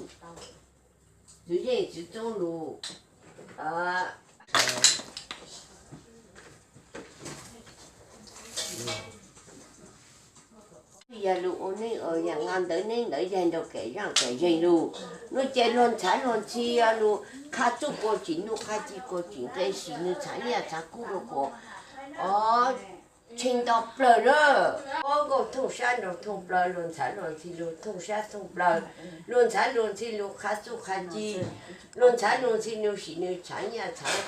Txwv yeej txwv txoob lug. Yog lug ua neeb ua yaig, nqa ntawv neeb ntawv yaig nrug kev zaaj kev zeeg lug. Nuav ces luag ntxhaav luag ntxhi yog lug qha txuj kua tsim nuj qha ci kua tsim nqe sim nwg txhaav nyaj txhaav kub rua kuas o tshee nto plawg na. Ob nkaus thooj sab nrug thooj plawg, luag ntxhaav luag ntxhi lug thooj sab thooj plawg, luag ntxhaav luag ntxhi lug qha txuj qha ci, luag ntxhaav luag ntxhi lug sim nwg txhaav nyaj txhaav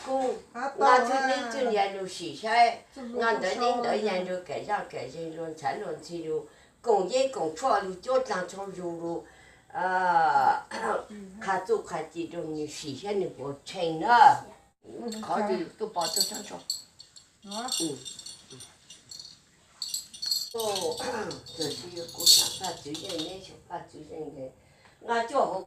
kub, nqa txuj neeb txuj yaig lug sim saib, nqa ntawv neeb ntawv yaig nrug kev zaaj kev zeeg, luag ntxhaav luag ntxhi lug koom yeeb koom tshuaj lug cuab dlaag tshuaj zug lug qha txuj qha ci rua nwg sim saib nwg puas tshee na. Qhov twg tuaj pom tuaj tshab tso. Tab sis kuv xaav Paj Txwv Zeej, neb xaav Paj Txwv Zeej, nqa cuaj hauv.